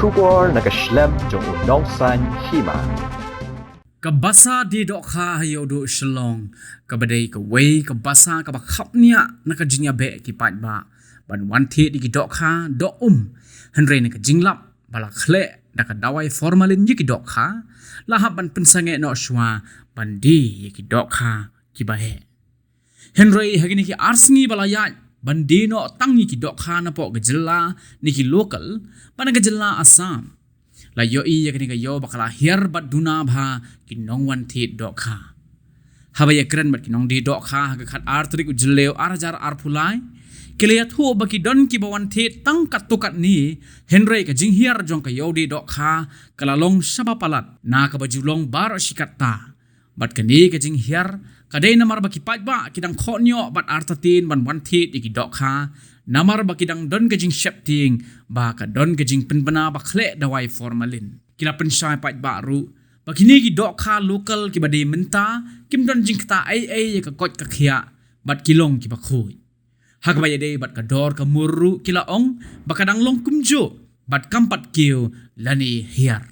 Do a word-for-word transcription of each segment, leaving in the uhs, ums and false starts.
Khubor na ka shlem jong u Nongsaiñ Hima. Ka basa die dohkha ha Ïewduh Shillong, kaba dei kawei ka basa kaba khapniah na ka jingïabeh ki paidbah ban wan thied ïa ki dohkha doh um, hynrei na ka jinglap ba la khleh da ka dawai formalin ïa ki dohkha, la hap ban pynsangeh noh shuwa ban die ïa ki dohkha kiba heh. Hynrei ha kine ki ar sngi ba la ïaid, ban die noh tang ïa ki dohkha napoh ka jylla ne ki local, ba na ka jylla Assam, la ïohi ïa kane ka ïew ba ka la hiar bad duna bha ki nongwan thied dohkha. Haba ïakren bad ki nongdie dohkha ha ka khatar tarik u Jylliew ar hajar arphew lai, ki la ïathuh ba ki don kiba wan thied tang katto katne, hynrei ka jinghiar jong ka ïew die dohkha ka la long shaba palat na kaba ju long baroh shi katta. Bad kane ka jinghiar ka dei namar ba ki paidbah ki dang khohñioh bad artatien ban wan thied ïa ki dohkha, namar ba ki dang don ka jingsheptieng ba ka don ka jingpynbna ba khleh dawai formalin. Ki la pynshai paidbah ruh ba kine ki dohkha local kiba die mynta kim don jingktah ei ei ïa ka koit ka khiah bad ki long kiba khuid. Ha kaba ïadei bad ka dor ka mur ruh ki la ong ba ka dang long kumjuh bad kam pat kiew lane hiar.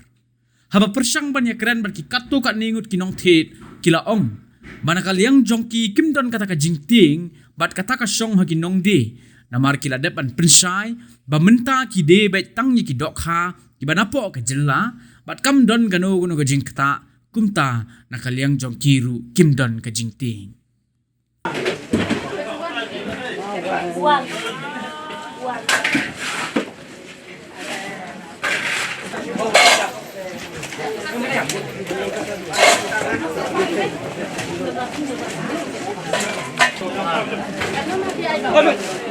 Haba pyrshang ban ïakren bad ki katto katne ngut ki nongthied, ki la ong ba na ka liang jong ki kim don kata ka jingtieng bad kata ka shong ha ki nongdie, namar ki la dep ban pynshai ba mynta ki die beit tang ïa ki dohkha kiba napoh ka jylla bad kam don kano kano ka jingktah, kumta na ka liang jong ki ruh kim don ka jingtieng.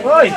Oi.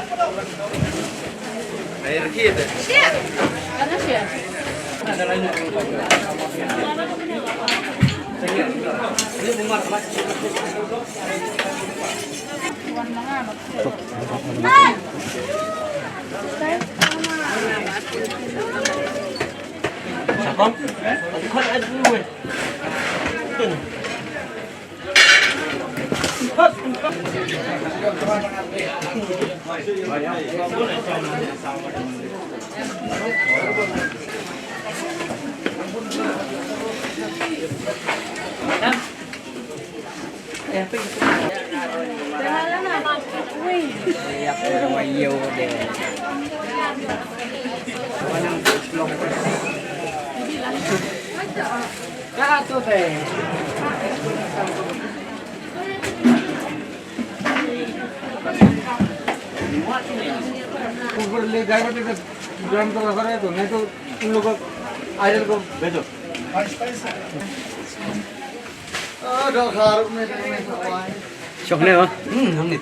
ऊपर ले जाएगा तो इधर ग्राउंड तो रखा रहे तो, नहीं तो उन लोग को आइडल को भेजो। Shok ne, ha? Hmm, hangni.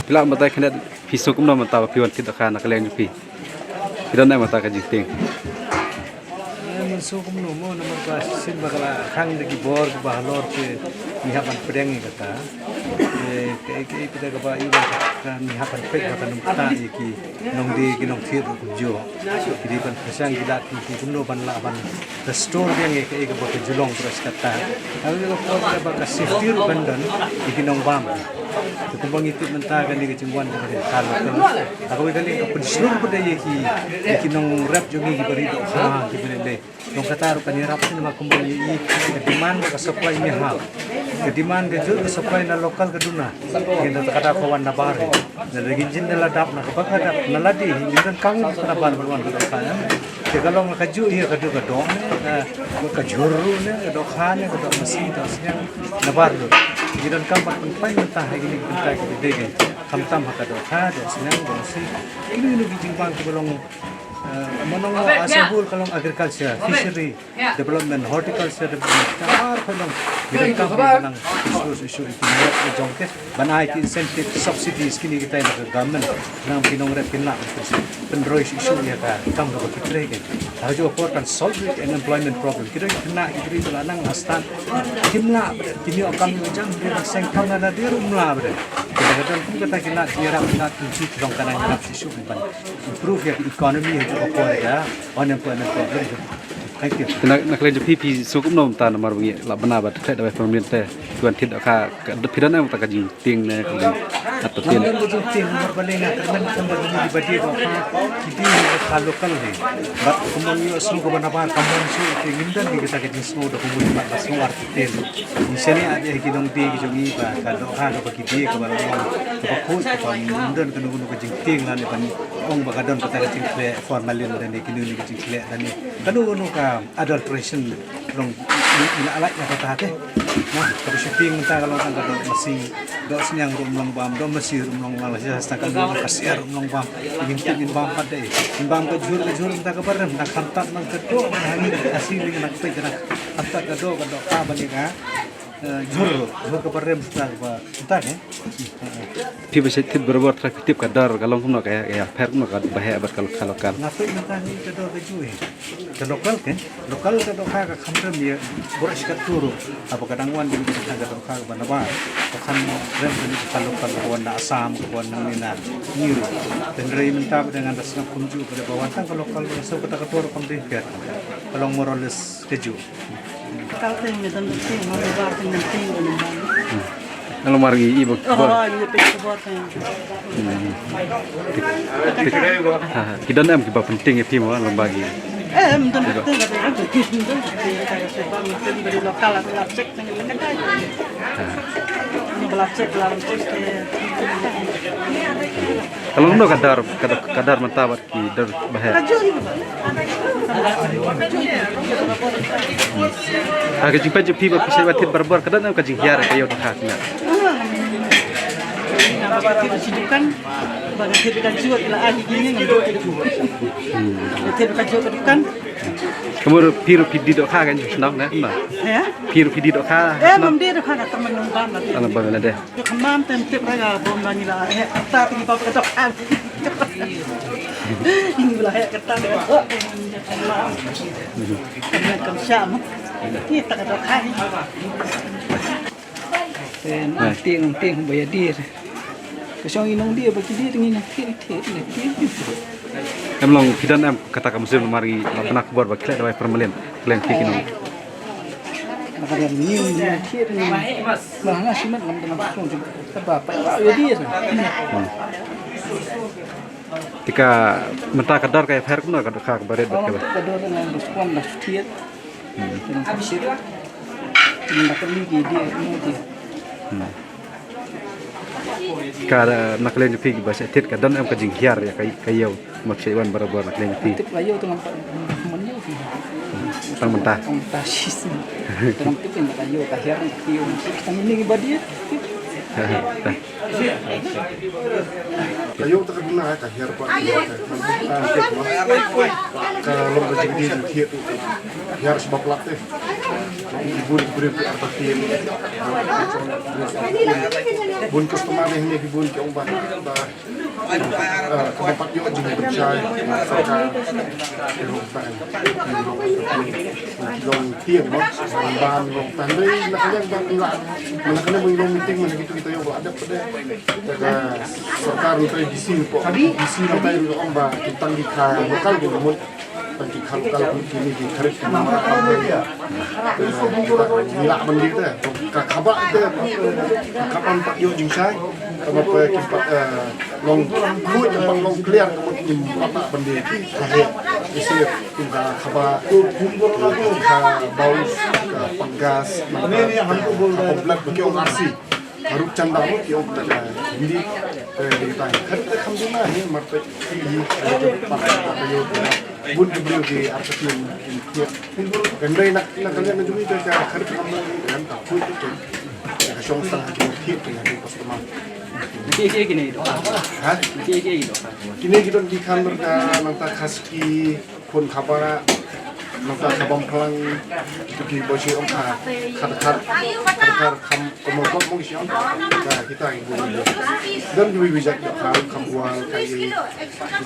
Phi lah batai khyndiat, phi sngew kumno mynta ba phi wan thied dohkha na ka liang jong phi? Phi don ai mynta ka jingtieng? Eh, mynsngew kumno mo, namar ba shisien ba ka la khang da ki bor kiba halor te ngi hap ban pdiang ïa kata. Eh, kaei kaei pat kaba ïoh ka ngi hap ban peit ba kan ym ktah ïa ki nongdie ki nongthied ruh kumjuh. Ki dei ban pyrshang ki lad ki kumno ban lah ban restore biang ïa kaei kaba ka ju long baroh shi katta. Haba ka por kaba ka safety ruh kan don ïa ki nongbam. Te kumba ngi tip mynta kane ka jingwan jong ka jingkha local, ha kawei ka liang ka pynshlur pat ïa ki, ïa ki nongrep jong ngi kiba ri dohkha kiba lei lei. Long kata ruh kan ïarap shisha namar kumba ngi ïohi ka demand ka supply ym ïahap. Ka demand ka jur, ka supply na local ka duna. Ngi na kata ka wan nabar hi. Na lada ki jin da la dap na kaba ka dap na lade hi, ngim donkam na ban ban wan ka dohkha, eh. Te ka long kajuh hi, ka duna ka doh ne, ka, ka jhur ruh ne, ka dohkha ne, ka doh masi, doh sniang, nabar ruh. Ngi donkam ban pynpait mynta ha kine ki bynta kiba dei dei. Khamtam ha ka dohkha, doh sniang, doh masi. Kino kino ki jingbang kiba long, eh, mano as a whole ka long agriculture, fishery development, horticulture development. Ka ar ka long. Ki donkam ban nang issue issue ïa ki nongrep ka jong ki, ban ai ki incentive, subsidies, kine kitai na ka government, nang ki nongrep kin lah pynroi issue ïa ka kam kaba ki trei kein. Ha kajuh ka por kan solve ïa ka unemployment problem. Ki don ki khynnah ki briew ba la nang la stad, kim lah ba kin ïoh kam ïoh jam, hynrei ban seng kam na nadir um lah ba. Ki da ka don kum kata ki lad ki ïarap, ki lad ki jit, ki long ka nang ïarap shisha ban improve ïa ka economy ha kajuh ka por ïa ka unemployment problem. Thank you. Te na, na ka liang jong phi, phi sngew kumno mynta namar ba ngi la bna ba klet dawai permanent te, ki wan thied dohkha, ka, phi don em kata ka jingtieng ne ka jing-, at Nga tieng? Don ka jingtieng namar balei nga kyrmen kumba ngi dei ba die dohkha, ki die ha ka local hi. Bad kumba ngi ïohsngew kaba nabar ka mon shuh te ngim don kata ka jingsngew da kumba ngi pat ba sngew artatien. Ngi shaniah ïa ki nongdie ki jong ngi ba ka dohkha kaba ki die kaba long, kaba khuid, kaba ngim don kano kano ka jingtieng lane ban ong ba ka don kata ka jingkhleh formalin lane kino kino ka jingkhleh lane kano kano ka adulteration, long, ngi la lait na kata te. Na, kaba shu tieng mynta ka long tang ka doh masi, doh sniang ruh ym long bam, doh masi ruh ym long lang, la shisha ka long ka siar ruh ym long bam. Ngin tieng ngin bam pat de. Ngin bam ka jhur ka jhur mynta kaba rem, na khamtam nang ka doh, na hangi ka siling na ka peit na khamtam ka doh, ka doh ka ba ni ka. Eh, jhur, jhur kaba rem mynta kaba, mynta ke. Phi ba shait thied barabor, trai phi tip ka dor ka long kumno, ka ïa, ka ïapher kumno ka ba heh bad ka lo-, ka local? Nga peit mynta ngi ka dor ka juh. Ka local ke, local ka dohkha ka kham rem ïa baroh shi katto ruh. Haba ka dang wan ka dohkha ka ba nabar, ka kham rem ka local, ka wan na Assam, ka wan na ngi na ngi ruh. Hynrei mynta ba dang ngan da sngap kumjuh ba da ba wan tang ka local, ba sngap kata ka dor kam dei pher. Ka long more or less ka juh. Kal teng ne dang teng, ma ba teng ne teng ne ba. Hmm. Nang lamar ngi i bak Oh, bor. Ni pe ke bor teng. Hmm. Tik, tik. Ha, ha. Ki don em kiba pyntieng ïa phi mo, lamba ki. Eh, em don pyntieng ka teng, em don pyntieng ka teng, sebab pyntieng dari lokal aku lap check teng lengket ai. Ha. Ni ba lap check, lap check ke. Ka long kumno ka dor, ka dor, ka dor mynta bad ki dor ba heh. Ha ka jingpeit jong phi ba phi shait ba thied barabor ka don em ka jinghiar ka ïew dohkha kane? Hmm. Ka mut phi ruh phi die dohkha kan shnong ne, na? Phi ruh phi die dohkha. Eh, shnong? Mam die dohkha ka tang man nong bam la. Tang man nong bam la de. Ka mam tem tip ra ka bom la ngi la heh kata, ngi bam ka dohkha. Ngi la heh kata. Kam sham. Ngi ta ka dohkha. Ten, tieng, tieng, ba ïa dir. Ka shong i nong die ba ki die ngi na tieng, tieng, tieng, tieng. Em long phi don em kata ka musim mar ngi la pynah khubor ba klet dawai permalin. Klet ki nong. Ba ka don ngi na tieng ngi. Ba nga simat lam tengah song jong. Ba pa ba ïa dir. Hmm. Te ka mynta ka dor ka ïapher kumno ka dohkha ka ba rit bad ka ba. Ka dor ngan respond da tiet. Hmm. Ngan ka sir. Ngan ka li ki die, ngan die. Hmm. Ka, na ka liang jong phi ba shait thied ka don em ka jinghiar ïa ka, ka ïew, ma shait wan barabor na ka liang jong phi? Tip ka ïew tang mynta. Tang mynta. Tang mynta sis. Tang tip ka ïew ka hiar ka ïew. Tang ni ba die. Ka ïew ta ka duna ka hiar pat. Ka, ka, ka long ka jingdie jingthied. Hiar sbak lak te. Bun briew ki artatien. Bun customer ne hynne ki bun ki ong ba, ba, eh, ka ba pat ïoh jingpynshai sorkar. Ki long tang. Ki long tieng mo. Ban long tang dei na ka liang ba la. Mana ka liang ba long meeting mana kitu kita ïoh ba la dep pede. Ka sorkar ngi trai D C po. D C ngi trai ruh ong ba ki tang ki kha local ki mut. Tang ki kha local ki ni ki kharit ki mut. Ngi lah ban di te. Ka kaba te. Ka ban pat ïoh jingshai. Kaba pe ki pat, eh, long khuid, ki pat long clear, ka mut ngim pat ban di. Ka he. Isi ki kaba, ka bau, ka panggas, ka, ka pangblad, ba ki ong R C. Ka rup chanda mo ki ong ka Hindi, eh, di ta. Khat ka kham duna hi mar peit hi, eh, pa, pa, pa, yo, bun ki briew ki artatien ki thied. Kan dei na, na ka liang jong ngi ka, ka khat ka kham duna hi, kan ka pui ki thied. Ka shong sang ha ki thied ki ha ki customer. Ki, ki, kine dohkha. Ha? Ki, ki, dohkha. Kine ki don ki khan ka nangta khas ki Khun khaba, Nangta ka bam phlang, ki boi shu ong ka, ka dkhar, ka dkhar kham, kumno kumno ki shu ong, ka kita ki bun. Don ki bun jait ka kham, kham wal, ka i,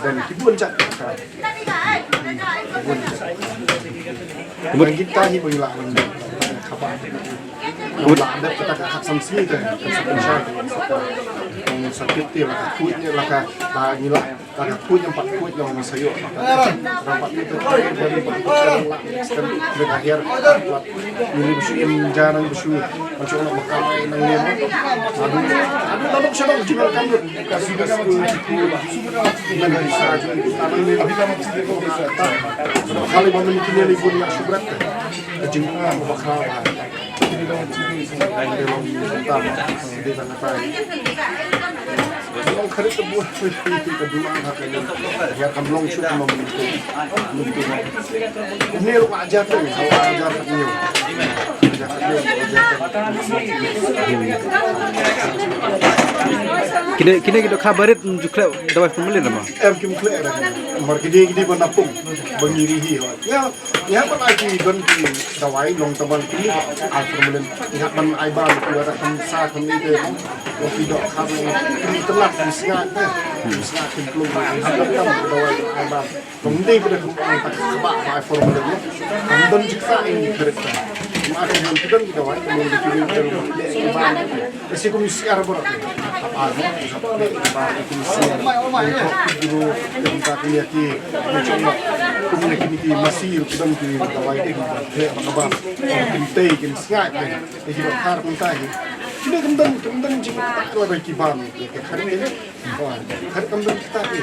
don ki bun jait ka kham. Ki bun jait. Kumno kita hi bun la, ka ba. Kumno la, dep kita ka kham sam sini te, ka sam sini. Kong sakit ti la ka, kuit ni la ka, la ni la. Ka khuid, ym pat khuid, long sa ïoh. Ram pat ïoh te, ram pat ïoh, long la, skem, le ka hiar, pat. Ni li bsu im ja nang bsu, man shu long bakam ai nang lem. Aduh, aduh, tabok shabok, jimal kam lut. Ka su, ka su, jimal sa, jimal nang lem. Khali ba men kine li bun ïa shubrat. Ka jingkam ba khraw ba. Kine, kine ki dohkha barit, mm, ju khleh dawai formalin ma? Em, kim khleh da. Mar kine, kine ba napung, ba ngi ri hi. Ya. Ngi hap ban ai ki don ki dawai long tang ban ki ai formalin. Ngi hap ban ai ban ki wada kham sa kham i te long ki dohkha long ki tnat ki sngat te. Ki sngat ki plung ki hap ban tam dawai ai ban. Long dei pada kham ai ban ka ba ai formalin. Kham don jik sa i kharit ta. Ma ki don ki dawai long ki ki ban. Ese kum ïa siar baroh. Hap ar mo, hap leh ba kum siar. Kum kok ki guru, kum ta kum ïa ki, kum jong mo. Kum ïa ki ni ki masi ruh ki dang ki dawai ki, ki leh ba ka bam. Kim tei kim sngaid ki. Ki dohkha kum ta ki. Ki ni kum dang, kum dang jingkata la ba ki bam ki. Ki khari ki. Khari kum dang kita ki.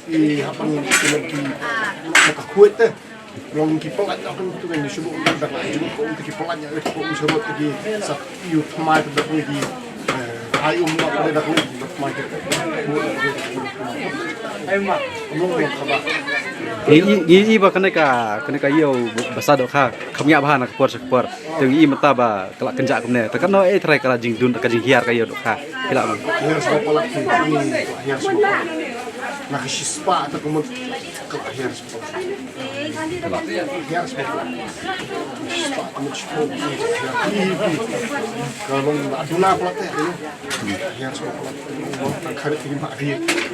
Ki hap ban ki leh ki. Ka khuid te. Long ki palat ïa kan tu kan shu buh kan dak ju ko ki palat ïa ko shu buh ki sa yu tmai dak ki, eh, ai um dak dak dak tmai ki. Ai ma. Long long ka ba. I, i, i, i ba kane ka, kane ka ïew ba sa dohkha kham ïa ba na ka por sha ka por. Te i mynta ba ka la kynjah kumne. Te kano ei trai ka la jingdun ka jinghiar ka ïew dohkha. Ki la ma. Hiar sha palat ki. Hiar sha palat. Na ka shispah te kumut ka la hiar sha palat.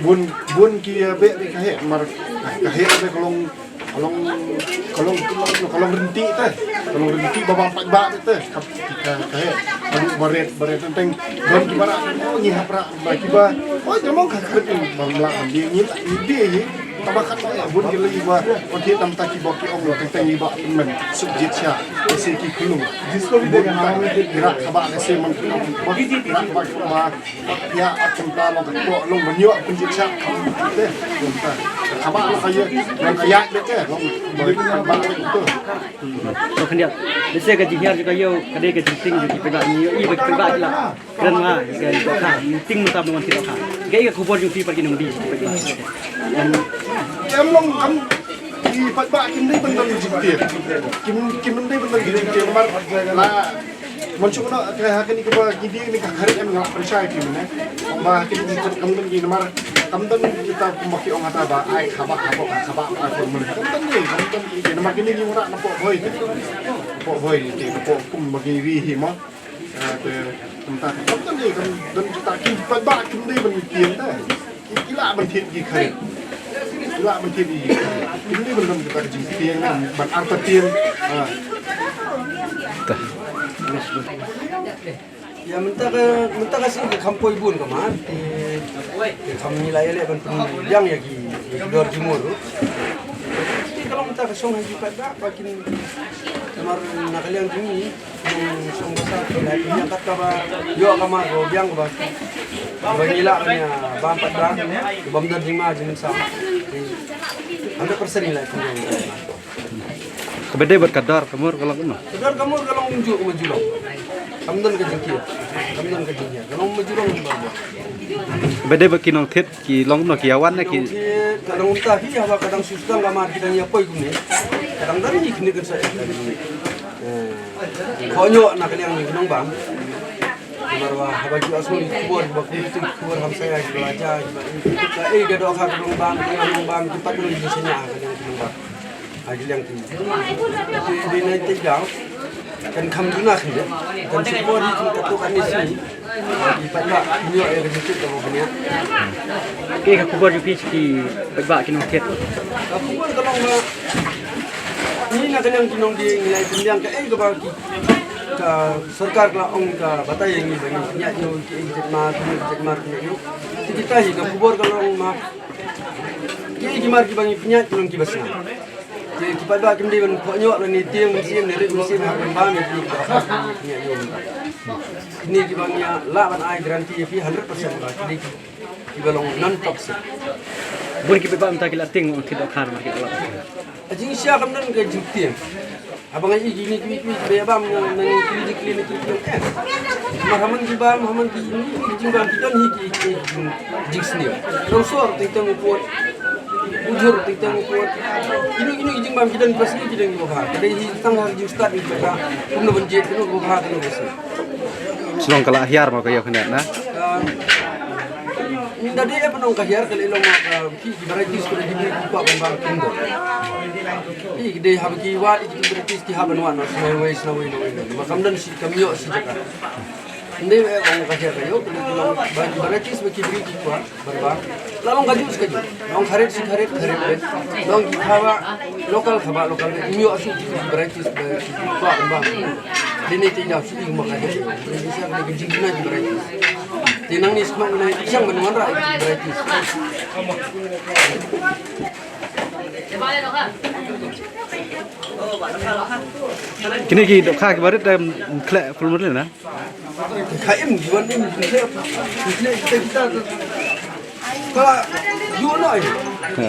Bun, bun ki, eh, beh, beh ka heh, mar, ka heh, beh, ka long, ka long, ka long, ka long, ka long rynti te, ka long rynti ba bang pat ba te, ka, ka, ka heh, ka long baret, baret teng, don ki barat, oh, ngi hap rak, ba ki ba, oh, ka long ka kret, bang la, ngi, ngi, ngi, ngi, Tama kata ïa bun ki lei ba, wan thied namta ki bok ki ong, teng teng i ba pynmen, suk jied sha, ese ki khunlung. Bun ta, ira kaba ese man ki ong, bok ira kaba ki ong ba, ïa, at kumta long ka kok long ban ïoh pynjied sha. Te, long ta. Kaba long ka ïa, long ka ïa beit te, long ba, ba, ba, to. Long khyndiat. Ese ka jinghiar jong ka ïew, ka dei ka jingtieng jong ki paidbah ngi ïoh, i ba ki paidbah ki la. Kren ma, ka dohkha, ting mynta ba wan ki dohkha. Kaei ka khubor jong phi pat ki nongdie. Em long kam ki paidbah kim dei ban don jingtieng. Kim, kim dei ban don jingtieng namar la mon shu no ka ha kani kaba ki dei ni ka kharit em nga la pynshai phi mynne. Ba ha kani ki kam don ki namar kam don kita kumba ki ong hata ba ai khabah khabah khabah ai formalin. Kam don ni, kam don ni namar kini ki ong ra na pok bhoi. Pok bhoi ni te pok kum ba ki ri hi ma. Ah, te, kumta, kumta ne, kan, dan kita ki, ba, ba, kim dei ban tieng ta. Ki, ki lah ban tieng ki kharit. Ki lah ban tieng ki kharit. Kim dei ban, ban kita ki tieng, ban arta tieng. Ah. Ïa, mynta ka, mynta ka sngi ka kham poi bun ka mar. Te, te kham ngi la ïaleh ban pynbiang ïa ki, ïa ki dor ki mur. Te ka long mynta ka shong ha ki paidbah, ba kin, namar na ka liang jong ngi. Nong shong basa, la ïa kat kaba ïoh ka mar ko biang kaba. Ba ngi lah ban ïa bam pat da, bam da jingma jingmynsiem. Hundred percent ngi lah ïa. Kaba dei bad ka dor ka mur ka long kumno? Ka dor ka mur ka long kumjuh kumba ju long. Kam don ka jingkit. Kam don ka jingkit. Ka long kumba ju long kumba ju. Kaba dei bad ki nongthied Ki long no ki ïa wan ne ki. Ka long ta hi haba ka dang shu sdang ka mar ki dang ïa poi kumne. Ka dang dang ni kine kan sa. Eh. Ko nyo na ka liang ni nong bam. Mar wa haba ki asmo ni khubor ba ku tu khubor ham saya ki la ja ki ba. Ka ei ka dohkha ka nong bam ka nong bam ki pat nong ji senya ka liang nong bam. Ha ki liang ki. Te dei na te daw. Kan kham duna khyndiat. Kan shu bor hi kum katto katne sngi. Ki paidbah kin ïoh ïa ka jingtip kaba bniah. Kaei ka khubor jong phi sha ki paidbah ki nongthied? Ka khubor ka long ba ngi na ka liang ki nongdie ngi la pynbiang kaei kaba ki, ka sorkar ka la ong ka batai ïa ngi ba ngin pynïaid ïa u kiei ki jait mar, kiei ki jait mar pynïaid ïa u. Te kita hi ka khubor ka long ma kiei ki mar kiba ngi pynïaid ki long kiba sna. Te ki paidbah kim dei ban pynïoh lane tieng mynsiem ne rit mynsiem ha ban bam ïa ki ba ha ban pynïaid ïa u. Kine kiba ngi lah ban ai guarantee ïa phi hundred percent ba ki dei ki, kiba long non toxic. Bun ki paidbah mynta ki la tieng ong ki dohkha namar ki la lap. A jingshisha kam don ka jingtieng. Haba nga ïohi kine kiwei kiwei kiba ïa bam na, na kine ki clinic ki ïohi. Mar ha man ki bam, ha man ki, ki jingbam ki don hi ki, ki, ki jing, jingsniew. Longsor teng teng u pud. Ujhur teng teng u pud. Kino kino ki jingbam ki don kiba sniew ki don kiba bha. Ka dei hi tang ha ka jingstad kiba bha. Kumno ban jied, kumno kiba bha, kumno kiba sniew. Shnong ka la hiar ma ka ïoh khyndiat na. Ah, ynda dei em nong ka hiar ka lei long ma ka phi ki varieties ka dei ki briew ki kwah ban bam khyndon. Phi ki dei haba ki wad ki varieties ki hap ban wad na sna wei sna wei na wei na. Ma kam don shi kam ïoh shi jaka. Ynda em nong ka hiar ka ïoh ka lei long ba ki varieties ba ki briew ki kwah. Ban bam. La long kajuh shi kajuh. Long kharit shi kharit, kharit beit. Long ki khawa local, khawa local beit. Ym ïoh shuh ki varieties ba ki kwah ban bam. Dei ne te ïa shu ïing ma ka heh. Dei ne sha ka dei ka jingkynai ki varieties. Te nangne shu ma ngi nai sha ban wanrah ki varieties. Kine ki dohkha kiba rit da khleh pulmur le na. Ka im, ki wan im, ki khleh, ki khleh kita kita. Ka la ïoh noh. Ha.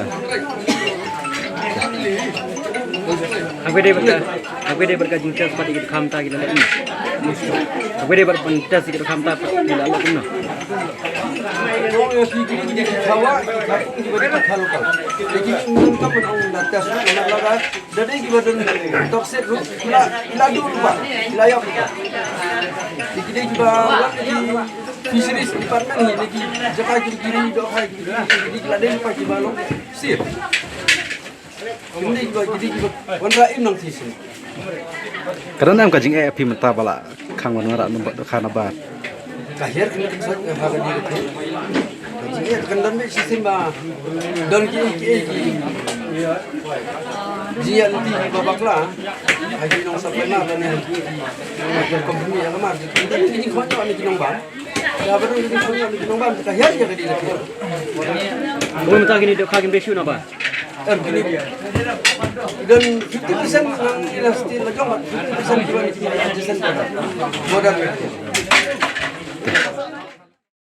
Haba dei bad ka, haba dei bad ka jingtest pat ïa ki dohkha mynta ki la leh. Haba dei bad ban test ïa ki dohkha mynta pat ki la leh kumno? Ong ïa ki kine ki khawa, ki khawa, ki khawa lokal. Ki kine ngam kam ban ong da test, ngam lada. Da dei kiba don toxic ruh, ki la, ki la duh lypa, ki la ïap lypa. Ki dei kiba wan na ki fisheries department hi, na ki jaka ki, ki ri dohkha ki, ki, ki, ki la dei lypa kiba long sir. Ki dei kiba, ki dei kiba wanrah im nang fisheries. Ka don em ka jingeh phi mynta ba la khang ban wanrah nym bad dohkha na bar? Ka hiar kane ka sait, ha kane ka thei. Ka jingeh kan don beit shisien ba don kiei kiei ki jingïaid lynti kiba bakla ha ki nong supply mar lane ha ki company ha ka mar. Kan don ki jingkhot ïa ki nongbam. Haba don ki jingkhot ïa ki nongbam ka hiar ïa ka dei ka hiar. Bun mynta kine dohkha kin bei shuh na bar? Em, kine don fifty percent nang ila state la jong, fifty percent kiba nang ila adjacent border. Border.